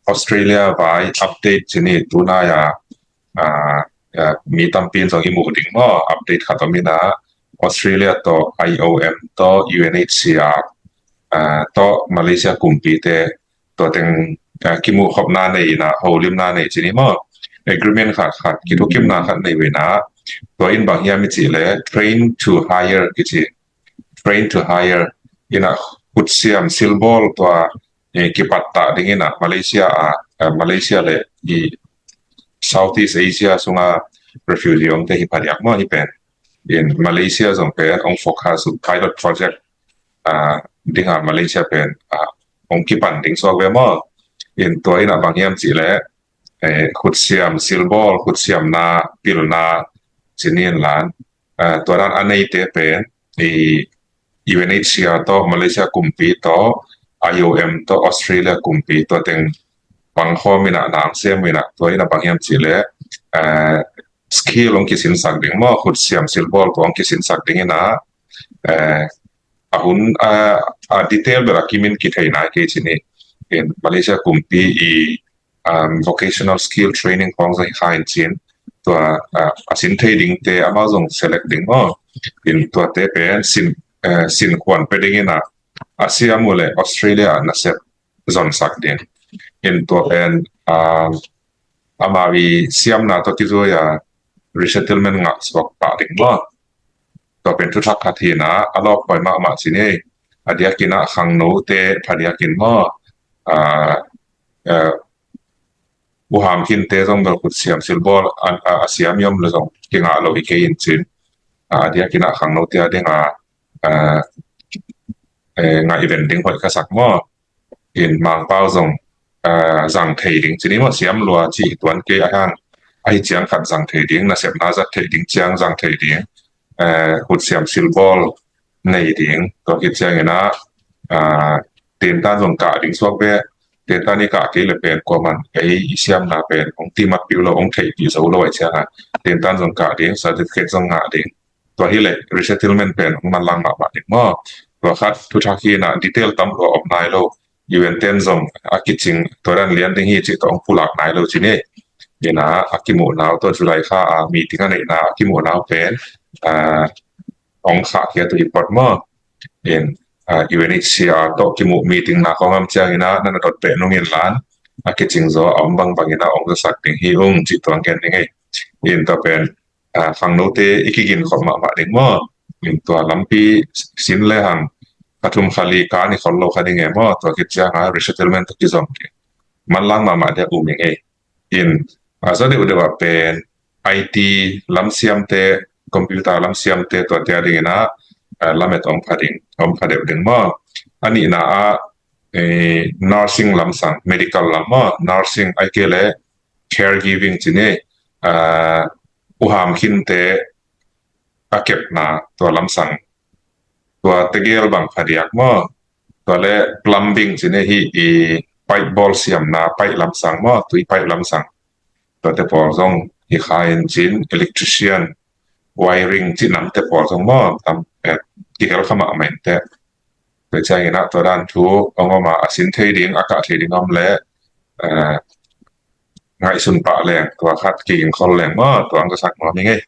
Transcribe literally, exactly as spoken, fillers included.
Australia vai update ci ni, tunai a, ah, ah, mi tampi in zong i muh ding maw, update khat om in ah, Australia tawh I O M tawh U N H C R, ah, tawh Malaysia kumpite tua teng, ah, kimuh khopna nei in ah, holimna nei ci ni maw, agreement khat khat, kithukimna khat nei uh in ah, tua in bang hiam i cih leh train to hire kici, train to hire in ah, khutsiam silbawl tua, eh, kipattah ding in ah Malaysia ah, eh, Malaysia le i Southeast Asia sunga refugee omte hi phadiak maw hi pen. In Malaysia zong pen ong focus uh pilot project, ah, ding ah Malaysia pen, ah, ong kipan ding suak ve maw. In tua in ah bang hiam cih leh, eh, khutsiam silbawl, khutsiamna pilna ci ni in lan, ah, tua dan a neite pen i U N H C R tawh Malaysia kumpi tawh, I O M tawh Australia kumpi tua teng pangkhawm in ah na ong sem uh in ah, tua in ah bang hiam cih leh, eh, skill ong kisinsak ding maw, khutsiam silbawl tua ong kisinsak ding in ah, eh, a hun, ah, a detail bel a kimin kithei nai kei ci ni. In Malaysia kumpi i, um, vocational skill training khawng zong hi kha in cin, tua, ah, a sin thei dingte amau zong select ding maw. In tuate pen sin, eh, sinkhuan pia ding in ah, a siam uh leh Australia ah nasep zonsak ding. In tua pen, ah, amau i siamna tawh kizui a resettlement ngah suak pah ding maw. Tua pen thuthak khat hi in ah, a lawp huai mahmah ci ni. A diak in ah khangnote phadiak in maw, ah, eh, uham khinte zong bel khutsiam silbawl a, a, a siam i om leh zong kingah lo hi kei in cin. Ah, a diak in ah khangnote a ding a, ah, eh, ngah i ven ding hoih ka sak maw. In Mangpau zong, ah, zang thei ding ci ni maw, siam lua ci hi tuan kei a hang. Ahi ciang khat zang thei ding, nasepna zat thei ding ciang zang thei ding, eh, khutsiam silbawl nei ding, tua khit ciang in ah, ah, tentan zong kah ding suak ve. Tentan i kah kei leh pen kuaman ei i siamna pen ong timat pih uh lo, ong theihpih zo lo ahih ciang ah, tentan zong kah ding, certificate zong ngah ding. Tua hi leh resettlement pen ong manlang mahmah ding maw. Tua khat thuthak hi in ah, detail tam lua om nai lo. U N ten zong a kicing, tua dan lian ding hi cih tawh ong pulak nai lo ci ni. In ah, a kimuhna uh tawh July kha a meeting a neihna a kimuhna uh pen, ah, ong khahkhia uh hi phot maw. In, ah, U N H C R tawh kimuh meeting na khawng om ciang in ah, na na dot peh nung in lan, a kicing zaw a om bangbang in ah ong zasak ding hi ung cih tua ong gen ding ei. In tua pen, ah, khangnote i kigin khop mahmah ding maw. In tua lampi sin le hang, kha thum kha li kan i khol lo kha ding e maw, tua khit ciang ah resettlement tawh kizom ding. Manlang mahmah ding uh ming ei. In, ah, za deuhdeuh ah pen I T lam siamte, computer lam siamte tuate a ding in ah, ah, lamet om pha ding, om pha deuh ding maw. A nihna ah, eh, nursing lamsang, medical lam maw, nursing ahih kei leh caregiving ci ni, ah, uham khinte a kepna tua lamsang, tua tegel bang phadiak maw. Tua le plumbing ci ni, hih i pipe bawl siamna pipe lamsang maw, tui pipe lamsang. Tuate pawl zong hi kha in cin, electrician, wiring cih namte pawl zong maw, tam, eh, kihel kha mahmah in teh. Tua ciang in ah tua dan thu ong om a, a sin thei ding, a kah thei ding om leh, eh, ngaihsun pah leng, tua khat kiging khol leng maw, tua ong zasak maw ming ei.